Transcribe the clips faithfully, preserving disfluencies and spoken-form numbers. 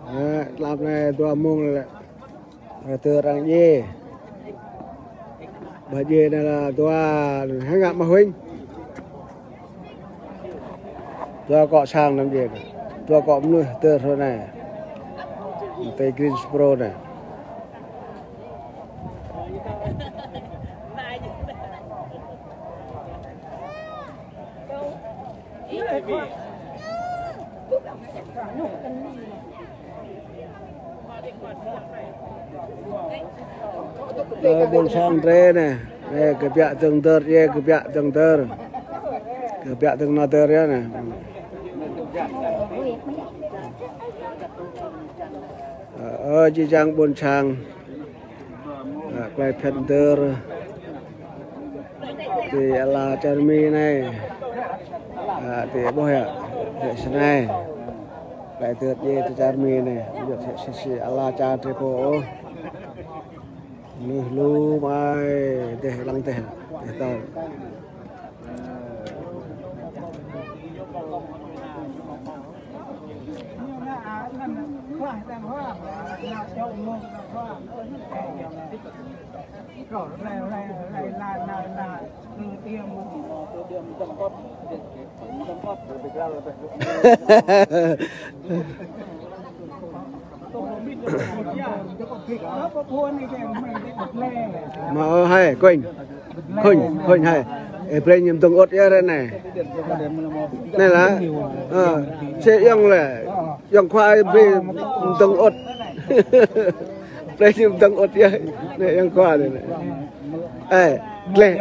Ơ, tlam anai dua mông lĕ. Ơ, tơ arăng djai. Ƀă djai anai lĕ dua, hăng ngă mơ̆ Huing. Dua akŏ sang anăm djai. Dua akŏ mơnuih tơ hrơi anai. Tơ Greensboro anai. Ơ, ƀôn sang drơi anai. Ơ, kơ biă dơ̆ng dơr, yơh, kơ biă dơ̆ng dơr. Kơ biă dơ̆ng nao dơr yơh anai. Ơ, ơ, jih jang ƀôn sang. Ơ, tơlơi phiăn dơr. Ti ala čar Mi anai. Ơ, ti ƀuh yơh. Ti snei. Tơlơi dơr djai ti čar Mi anai. Yơh, ti, ti, ti ala čar ti pô. Mơnuih lu mơai, dêh lăng dêh, dêh tâo. Mơ̆ ơ hai, Khuynh. Khuynh, Khuynh hai. Ê, brơi ñu mơdơ̆ng ôt yơh ră anai. Anai lah. Ơ, sĭt yơh lĕ. Yơh khua ê brơi mơdơ̆ng ôt. Brơi ñu mơdơ̆ng ôt yơh. Anai yơh khua anai. Ê, gleh.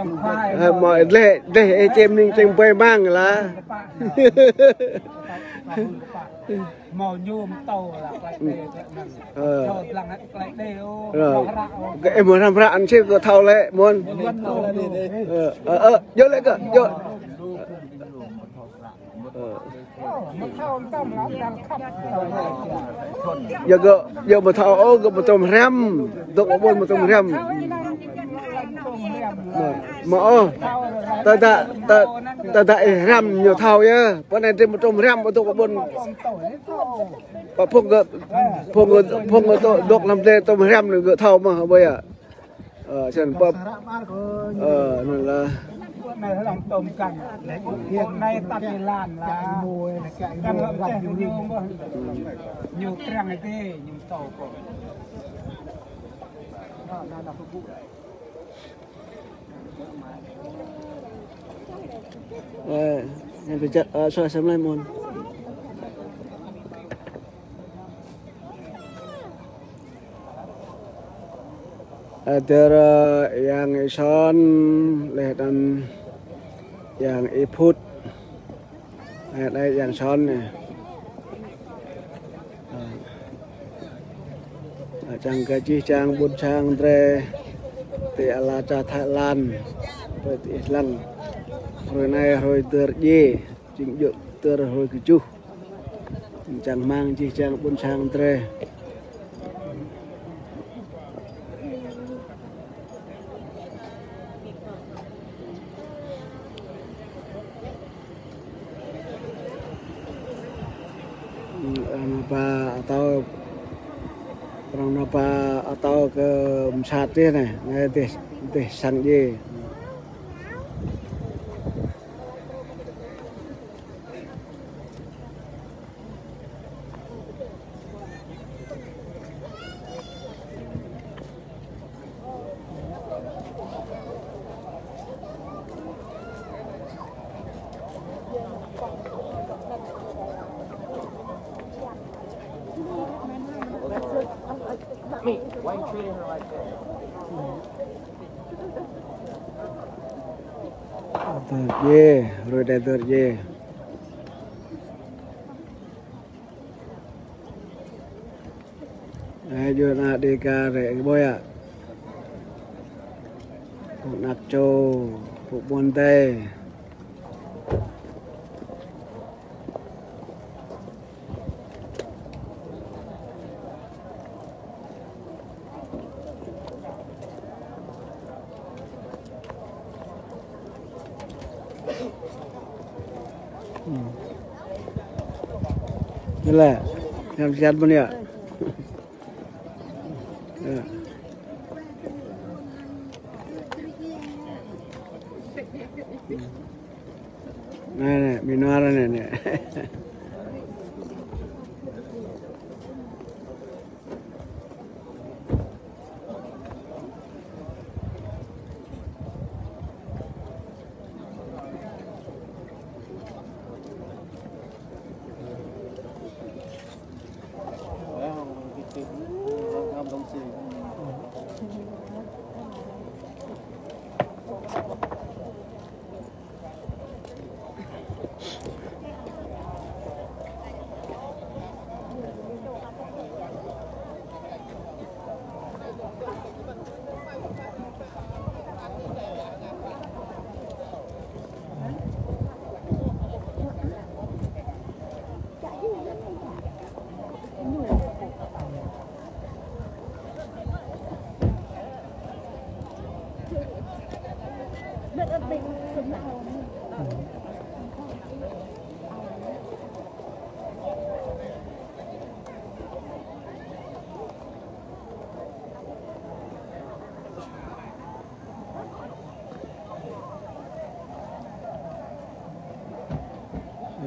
Ơ, mơ̆ gleh, gleh, ê, čem ning čem ƀai mang lah. Mâo ñu mơtâo lah, klei đê, klei anăn. Ơ. Čô lăng klei đê, ô, ơ. Mâo hră, ô. Kơ ih mâo hrăm hră anŭn sĭt kơ thâo lĕ, mơ̆n. Ơ, ơ, ơ, djơ̆ lĕ kơ, djơ̆. Ơ. Mâo thâo tơm lah, đang khăp. Yơh kơ, yơh mâo thâo, ô, kơ mâo tơm hrăm. Dŏ ƀôn mâo tơm hrăm. Mâo, mâo, ô. Tơdah, tơ-, tơdah ih hrăm ñu thâo yơh. Pơ anai drơi mâo tơm hrăm, dŏ ƀôn. Pă phung gơ̆, phung gơ̆, phung gơ̆ dŏ, dŏ lăm dlê tơm hrăm anai gơ̆ thâo mơ̆, ƀơi yơh. Ơ, čang pơp. Ơ, anŭn lah. Anai lăm tơm kăn. Anai tăt ti lan lah. Kăn lăm teh ñu mơ̆. Ñu krăng ih tê, ñu thâo kơ. Ơ, anai pơčăt, ơ, sua sem lai mơ̆n. Ơ, dơr, ơ, yang Ison, leh anŭn yang Iphut. Ơ, anai yang Son anai. Ơ. Ơ, čang kơ jih jang ƀôn sang drơi ti ala čar Thái Lan, brơi ti ih lăng. Hrơi anai hrơi dơr djai, jing djơ̆ dơr hrơi kơjuh. Čang rơmang jih jang ƀôn sang drơi. Arăng nao ba atâo, arăng nao ba atâo kơ mơsat dih anai, anai dih, dih sang djai. Dơr djai, hrơi anai dơr djai. Ơ, djuai ană Dêga rai ƀơi yơh. Pô anak čô, pô ƀôn dai. Ơ. Anai lĕ. Năm siat bơni ya. Anai, anai, mơnuih anai, anai.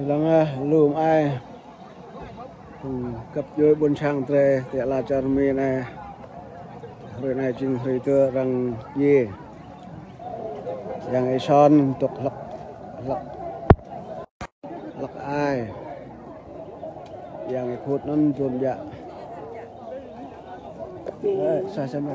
Lăng ah, lŏm ai. Hmm, găp djuai ƀôn sang drơi, tơlơi čar Mi anai. Hrơi anai jing hrơi tơ arăng yê. Yang Êson dŏ hlăk, hlăk, hlăk ai. Yang Êphôt anŭn dôm biă. Ơ, sa sa mă.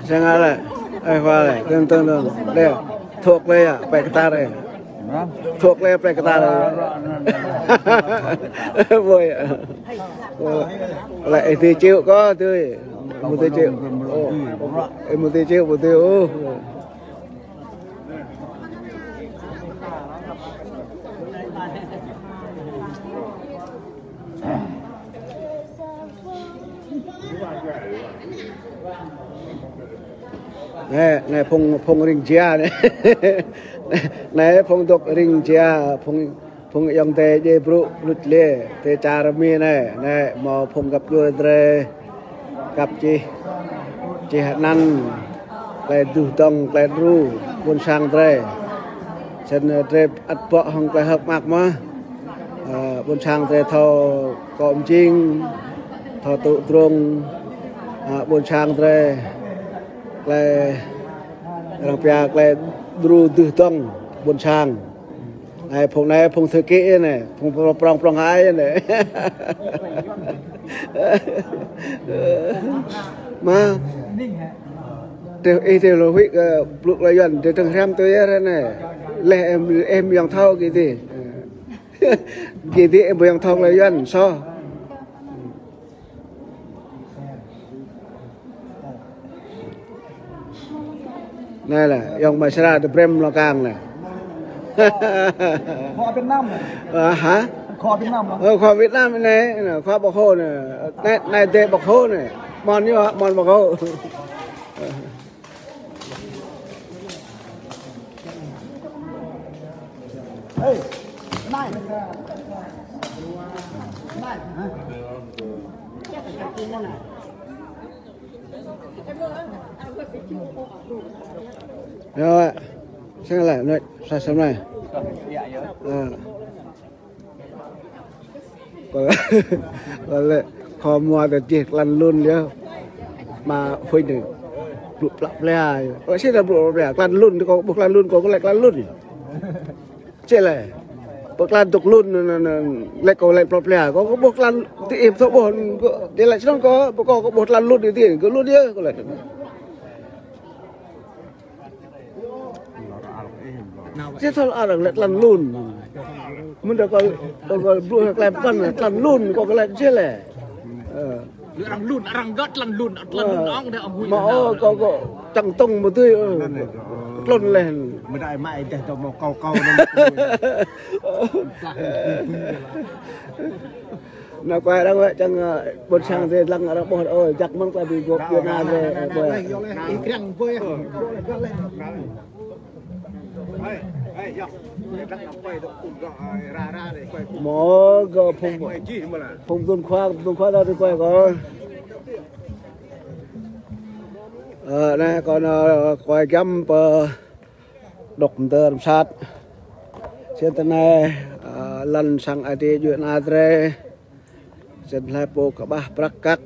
Sang ai lĕ, ai khua lĕ, tơ̆ng tơ̆ng tơ̆ng. Lĕ, thuăk lĕ ya, pĕ kơtar ya. Thuăk lĕ pĕ kơtar ya. Ƀơi ya. Lĕ, ih tui čeo kơ tui. Mơ̆ tui čeo. Ơ, mơ̆ tui čeo, mơ̆ tui. Ơ. Anai, anai phung, phung ring jia anai. Anai phung dŏ ring jia, phung, phung ayŏng adơi djai brŭ, brŭ lĕ, tơ čar Mi anai, anai hmâo phung găp djuai drơi, găp čih, čih anăn, tơlơi duh dơ̆ng, tơlơi đru, ƀôn sang drơi. Snăn drơi ăt bŏ hăng tơlơi hơ̆k mơak mơ̆n. Ơ, ƀôn sang drơi thâo kơ mjing, thâo tŭ drông, ơ, ƀôn sang drơi, tơlơi arăng pia tơlơi đru duh dơ̆ng ƀôn sang. Anai phung anai, phung thư ký anai, phung prŏng prŏng hai anai. Mă, tơ, ih tơ lŏ huĭ kơ blŭ tơlơi Yuan, tơ tơ̆ng hrăm tui yơh anai. Lĕ em, em yŏng thâo kơ tơ. Kơ tơ em yŏng thâo tơlơi Yuan, soh. Anai lĕ, yŏng Masra tơ Brem Lŏ Kang lĕ. Khua Việt Nam. Ơ, hă? Khua Việt Nam. Ơ, khua Việt Nam anai, khua Bác Hồ anai. Anai, anai dêh Bác Hồ anai. Mơ̆n yơh, mơ̆n Bác Hồ. Yơh, sang lĕ, anai, sa sa anai. Ơ. Kâo, kâo lĕ, kâo hmâo tơčih klăn lun yơh. Mă phơi anai. Blŭ plăk plea yơh. Ơ, sĭt dah blŭ plăk plea. Klăn lun, kâo ƀuh klăn lun, kâo lĕ klăn lun yơh. Sĭt lĕ. Pơ klăn dŏ lun, anŭn, anŭn, lĕ kâo lĕ plăk plea. Kâo, kâo ƀuh klăn, tơ ih thâo ƀuh, kâo, tơ lĕ čơnŏng kâo, pơ kâo, kâo ƀuh klăn lun tơ ih, kâo lun yơh, kâo lĕ. Či thâo arăng lĕ tơlăn lun. Mơ̆n đa kâo, kâo, kâo blŭ tơlơi pơkŏn, tơlăn lun, kâo kơ lĕ či lĕ. Ơ. Lĕ arăng lun, arăng gơ̆t tơlăn lun, tơlăn lun ong đa ong huĭ. Mă ơ, kâo, kâo čang tong mơ̆ tui, ơ. Tơlăn leh. Mơ̆ đa ai mă ai deh tơ mâo kâo kâo. Nao kuai arăng wĕ čang, ơ, ƀôn sang dê lăng arăng ƀuh, ơ, jak mơ̆ng tơlơi bi gŏp yua na dê, ơ, ƀuh. Mơ̆ gơ̆ phung, phung dun khua, dun khua ta dui kuai kơ. Ơ, anai kâo nao kuai giăm pơ Dŏk mơdơr mơsat. Sĭt tơ anai, ơ, lŏn sang Ơi Adai djuai ania drơi. Sĭt hlơi pô kơƀah prăk kăk.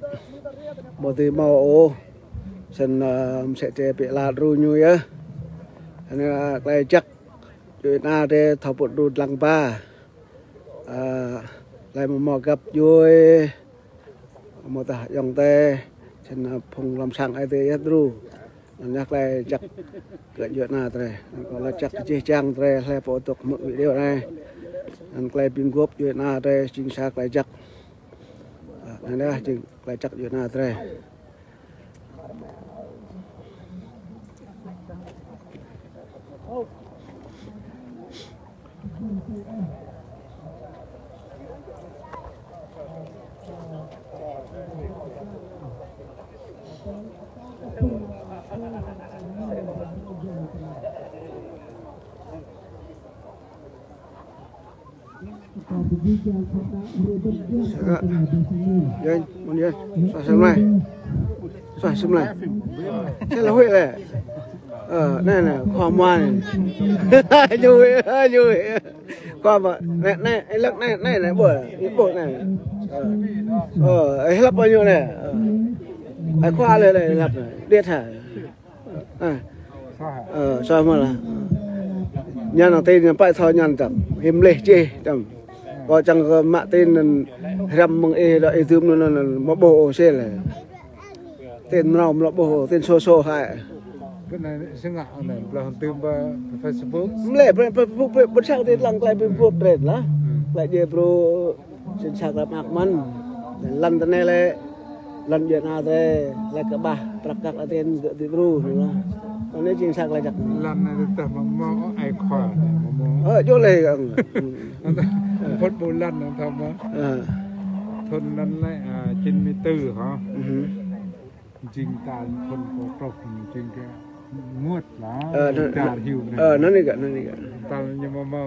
Ƀu dưi hmâo ôh. Sĭt, ơ, mơsĕ drơi pĭ la dru ñu yơh. Anai, ơ, tơlơi jak djuai ania drơi thâo pơ̆t dru dlăng ba. Ơ, hlơi mơ̆ hmâo găp djuai. Mơ̆ tah ayŏng adơi, sĭt, ơ, phung lăm sang Ơi Adai yơh dru. Anŭn yơh tơlơi jak kơ djuai ania drơi. Kâo laĭ jak kơ jih jang drơi, hlơi pô dŏ hmư̆ video anai. Anŭn tơlơi bi mguôp djuai ania drơi, jing sa tơlơi jak. Ơ, anŭn yơh jing tơlơi jak djuai ania drơi. Yơh, mơ̆n yơh. Suaih sĭm lai. Suaih sĭm lai. Sĭm lai huĭ lĕ. Ơ, anai, anai, khua mua anai. Ñu huĭ, ñu huĭ. Khua mua, anai, anai, ih lăk anai, anai, anai, ƀuh, ih ƀuh anai. Ơ, ơ, ih hlăp ƀơi ñu anai. Ơ. Ơ, khua lĕ, lĕ, ih hlăp anai. Điêt hă. Ơ. Ơ, suaih mơ̆ lah. Anŭn anŭn tin anŭn pă thâo anŭn tăm. Hiư̆m leh čih tăm. Kâo čang kơ mă tin anŭn hrăm mơ̆ng ih đa ih dưm anŭn anŭn mă ƀuh ôh sĭt lĕ. Tin mrâo mlŏ ƀuh, tin sô sô hai. Kơ anai sĭt ngă anai, blah tơm ba Facebook. Mlĕ, ba Facebook, ba, ba sang tin lăng tơlơi Facebook drơi lah. Tơlơi djai brơi. Sĭt sa tơlơi mơak mơ̆n. Lŏn tơ anai lĕ, lŏn djuai ania drơi, hlơi kơƀah prăk kăk lĕ tin gơ̆ dưi dru, anŭn lah. Anai jing sa tơlơi jak. Lŏn anai tơdah mơ̆ hmâo ai khua, mơ̆ hmâo. Ơ, djơ̆ lĕ kơ. Phŭn ƀu lŏn anŭn thâo mơ̆. Ơ. Thŭn anŭn lĕ, ơ, chín mươi tư hă? Jing tal phŭn kơ trŏk, jing kơ mŭt lah. Ơ, anŭn, dar hiu anai. Ơ, anŭn anai gơ̆, anŭn anai gơ̆. Tal ñu mơ̆ hmâo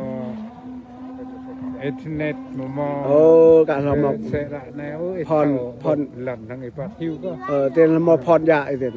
internet mơ̆ hmâo. Ơ, kah hloh mă. Sĕ ră anai, ơ, phôn, phôn. Lŏn hăng ih păt hiu kơ. Ơ, tin hmâo phôn djă ih tin.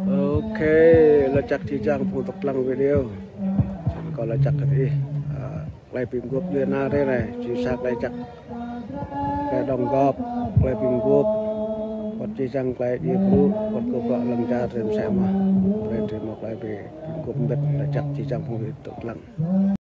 Ôkê, laĭ jak jih jang phung dŏ lăng video. Čang kâo laĭ jak kơ ih. Ơ, tơlơi bi mguôp djuai ania drơi anai, jing sa tơlơi jak. Tơlơi đŏng gŏp, tơlơi bi mguôp. Wơ̆t jih jang tơlơi djai brơi, wơ̆t kơ pă lăm čar drơi mơsĕ mơ̆n. Drơi drơi mơ̆ tơlơi bi mguôp mbĭt, laĭ jak jih jang phung dŏ lăng.